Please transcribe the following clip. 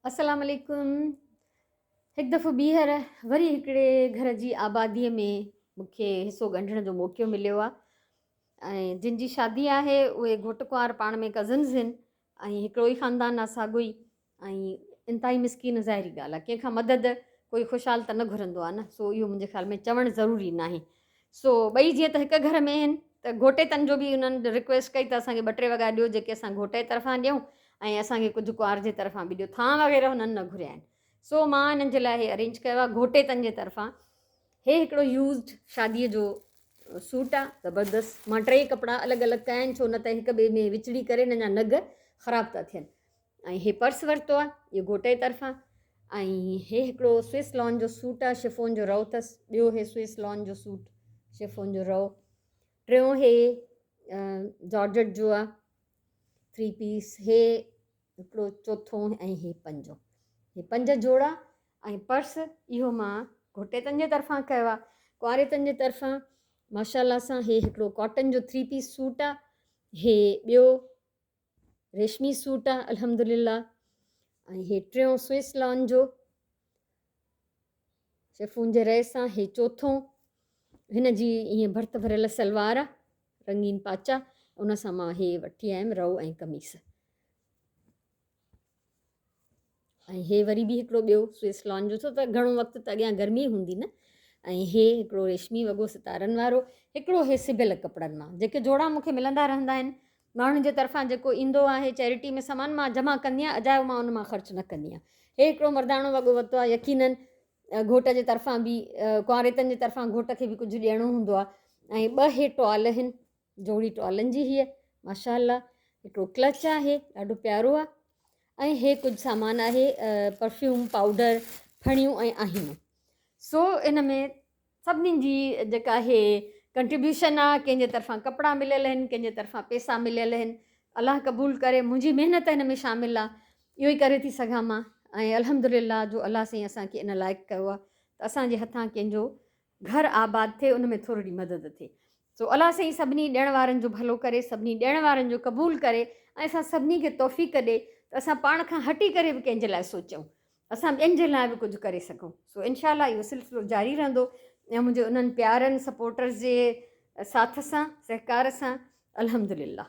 السلام عليڪم هڪ دفعو ٻيهر وري هڪڙي گهر جي آبادي ۾ مون کي حصو ڳنڍڻ جو موقعو مليو آهي ۽ جن جي شادي آهي اهي گهوٽ ڪنوار پاڻ ۾ ڪزنز آهن ۽ هڪڙو ئي خاندان آهي ساڳو ئي ۽ انتهائي مسڪين ظاهري ڳالهه آهي ڪنهن کان مدد ڪوئي خوشحال ته نه گهرندو آهي نه سو اهو منهنجي خيال ۾ چوڻ ضروري ناهي سو ٻئي جيئن ته هڪ گهر ۾ آهن ته گهوٽيتن جو به انهن رڪويسٽ ڪئي ته اسان کي ٻه ٽي وڳا ڏيو جيڪي اسان گهوٽ جي طرفان ڏيون ۽ اسان کي ڪجهه ڪنوار جي طرفان به ڏيو ٿانء وغيره هنن نه گهريا آهن سو مان انهن جي لاء هي ارينج ڪيو آهي گهوٽيتن جي طرفان هي هڪڙو يوزڊ شاديء جو سوٽ آهي زبردست مان ٽي ڪپڙا الڳ الڳ ڪيا آهن ڇو نه ته هڪ ٻئي ۾ وچڙي ڪري هنن جا نگ خراب ٿا ٿين ۽ هي پرس ورتو آهي اهو گهوٽ جي طرفان ۽ هي هڪڙو سوئس لان جو سوٽ آهي شفون جو رئو اٿس ٻيو هي سوئس لان جو سوٽ شفون جو رئو ٽيون هي جارجٽ جو آهي ٿري پيس هي هڪڙو چوٿون ۽ هي پنجون هي پنج جوڙا ۽ پرس اهو مان گهوٽيتن جي طرفان ڪيو آهي ڪنواريتن جي طرفان ماشاء الله سان هي هڪڙو ڪاٽن جو ٿري پيس سوٽ آهي هي ٻيو ريشمي سوٽ آ الحمدلله ۽ هي ٽيون سوئس لان جو شيفون جي رئي سان هي چوٿون هن جي ائين ڀرت ڀريل سلوار آ رنگين پاچا ان سان مان هي وٺي آيم رئو ۽ قميص ۽ هي وري به هڪڙو ٻيو سوئس لان جو ڇو ته گهڻو وقت ته اڳيان گرمي هوندي نه ۽ هي هڪڙو ريشمي وڳو ستارن وارو هڪڙو هي سبيل ڪپڙن مان جيڪي جوڙا مون کي ملندا رهندا آهن ماڻهن جي طرفان جيڪو ايندو آهي چيرٽي ۾ سامان مان جمع ڪندي آهيان اجايو مان ان مان خرچ نه ڪندي آهيان هي هڪڙو مرداڻو وڳو ورتو آهي يقينن گهوٽ جي طرفان به ڪنواريتن جي طرفان گهوٽ کي به ڪجهه ڏيڻو هوندو آهي ۽ ٻه هي ٽوال آهن جوڙي ٽوالن جي هيء ماشاء الله هڪڙو ڪلچ آهي ڏاڍو پيارو آهي ۽ هي ڪجهه سامان آهي پرفيوم پائوڊر ڦڻيون ۽ آهينو سو ان ۾ سڀني جي جيڪا آهي ڪنٽريبيوشن آهي ڪنهن جي طرفان ڪپڙا مليل آهن ڪنهن جي طرفان پيسا مليل آهن الله قبول ڪري منهنجي محنت هن ۾ شامل آهي اهو ئي ڪري ٿي سگهان مان ۽ الحمد لله جو الله سائين اسانکي ان لائق ڪيو آهي ته اسانجي هٿان ڪنهن جو گهر آباد ٿئي ان ۾ ٿورڙي مدد ٿئي سو الله سائين سڀني ڏيڻ وارن جو ڀلو ڪري سڀني ڏيڻ وارن جو قبول ڪري ۽ اسان سڀني کي توفيق ڏي ته اسان پاڻ کان هٽي ڪري به ڪنهن جي لاء سوچون اسان ٻين جي لاء به ڪجهه ڪري سگهون سو انشاء الله اهو سلسلو جاري رهندو ۽ منهنجي انهن پيارن سپورٽرز جي ساٿ سان سهڪار سان الحمدلله.